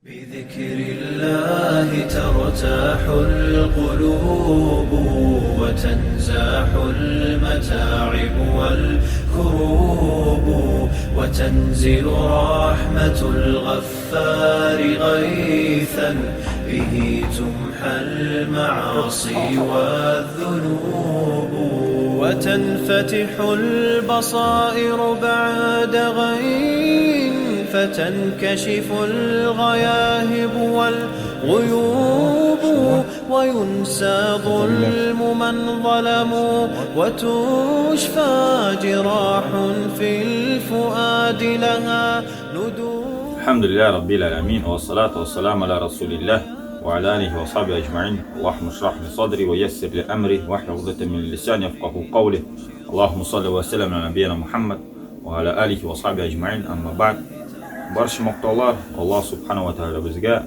بذكر الله ترتاح القلوب وتنزاح المتاعب والكروب وتنزل رحمة الغفار غيثا به تمحى المعاصي والذنوب وتنفتح البصائر بعد غيم فتنكشف الغياهب والغيوب وينسى ظلم من ظلموا وتشفى جراح في الفؤاد لها ندوب. الحمد لله رب العالمين والصلاة والسلام على رسول الله وعلى آله وصحبه أجمعين. اللهم اشرح لي صدري ويسر لي أمري واحلل عقدة من لساني يفقه قولي. اللهم صل وسلم على نبينا محمد وعلى آله وصحبه أجمعين. أما بعد. Барча мактаулар Аллаһ Субхана ва Тәгаләбезгә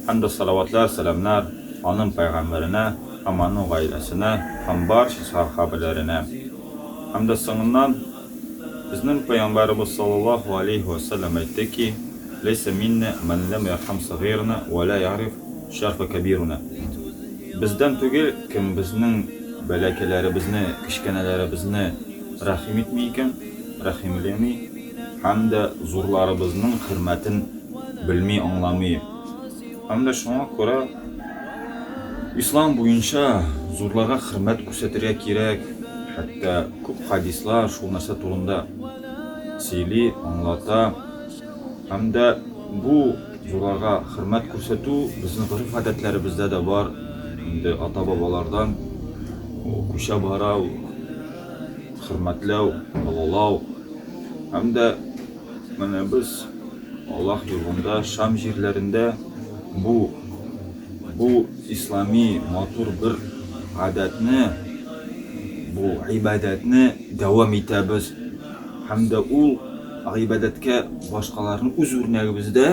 һәм дә салаватлар, сәламнәр аның пәйгамбәренә һәм аның гаиләсенә һәм барча сахабәләренә. Һәм дә соңыннан безнең пәйгамбәребез саллаллаһу алейһи вә сәлләм әйтте ки, Ләйсә миннә мән ләм ярхам сагыйрана вә лә ягъриф шәрфә кәбирунә. Бездән түгел, кем безнең бәләкәйләребезне, кечкенәләребезне рәхим итми икән, рәхимләми һәм дә зурларыбызның хөрмәтен белми, аңламый. Һәм дә шуңа күрә ислам буенча зурларга хөрмәт күрсәтергә кирәк, хәтта күп хадислар шул нәрсә турында сөйли, аңлата. Һәм дә бу зурларга хөрмәт күрсәтү безнең гореф-гадәтләребездә дә бар, инде ата-бабалардан күчә бара ул. Хөрмәтләү, олылау һәм дә менә без Аллаһ юлында Шам җирләрендә бу бу ислами матур бер гадәтне, бу гыйбадәтне дәвам итәбез һәм дә ул гыйбадәткә башкаларны үз үрнәгебездә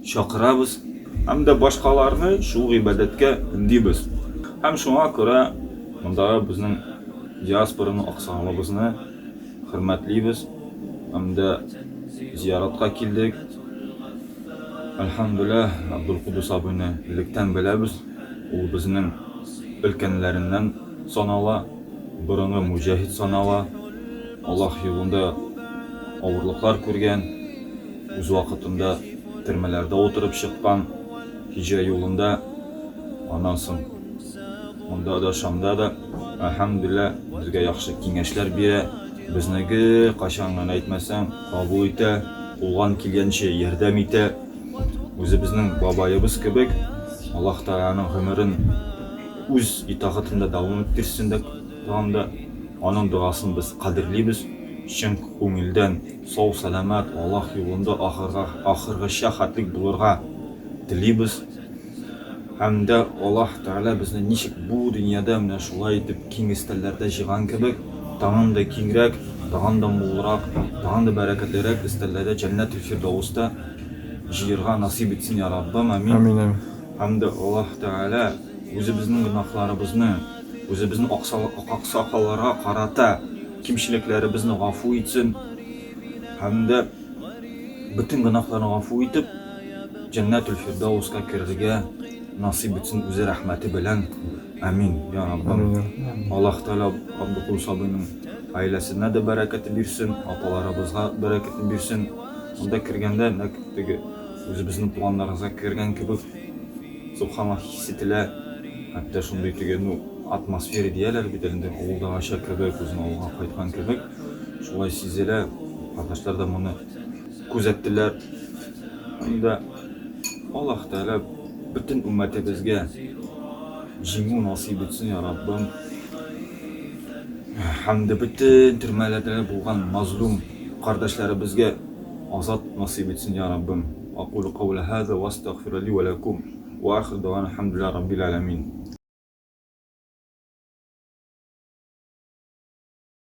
чакырабыз һәм дә башкаларны шул гыйбадәткә өндибез. Һәм шуңа күрә мондагы безнең Диаспораны, аксакалыбызны хөрмәтлибез һәм дә зияратка килдек. Әлхәмдүлилләһ, Абдулкудус абыйны электән беләбез. Ул безнең өлкәннәреннән санала, борынгы муҗаһид санала. Аллаһ юлында авырлыклар күргән, үз вакытында төрмәләрдә утырып чыккан, һиҗра юлында, аннан соң Монда да, Шамда да, әлхәмдүлилләһ, безгә яхшы киңәшләр бирә. Безне гел кайчан гына әйтмәсәң, кабул итә, кулган килгәнчә ярдәм итә. Үзебезнең бабаебыз кебек, Аллаһ Тәгаләнең гомерен үз итагатендә дәвам иттерсен дә тагын да. Аның догасын без кадерлибез, чын күңелдән сау-сәламәт, Аллаһ юлында ахырга ахыргыча хәтлек булырга телибез. Һәм дә Аллаһ Тәгалә безне ничек бу дөньяда менә шулай итеп киң өстәлләрдә җыйган кебек, тагын да киңрәк, тагын да мулрак, тагын да бәрәкәтлерәк өстәлләрдә Җәннәтел Фирдәүстә җыерга насыйп итсен, я Раббым, амин. Амин, амин. Һәм дә Аллаһ Тәгалә үзебезнең гөнаһларыбызны, үзебезнең аксакалларга карата кимчелекләребезне гафу итсен һәм дә бөтен гөнаһларны гафу итеп, Җәннәтүл Фирдауска керергә насыйп итсен үзе рәхмәте белән. Амин. Я Раббым. Аллаһ Тәгалә Абдукул сабыйның гаиләсенә дә бәрәкәте бирсен, апаларыбызга бәрәкәтен бирсен. Монда кергәндә нәкъ теге үзебезнең туганнарыбызга кергән кебек, субханаллаһ, хис ителә. Хәтта шундый теге, ну, атмосфера дияләр бит инде, авылдагыча кебек, үзең авылга кайткан кебек, шулай сизелә. Кардәшләр дә моны күзәттеләр. Анда Аллаһ Тәгалә бөтен өммәтебезгә җиңү насыйп итсен, я Раббым. Һәм дә бөтен төрмәләрдә булган мазлум кардәшләребезгә азат насыйп итсен, я Раббым. Акулу кауля һаза ва астагфиру ли ва лакум. Ва ахиру дәгъвана альхамдулиллаһи раббил аламин.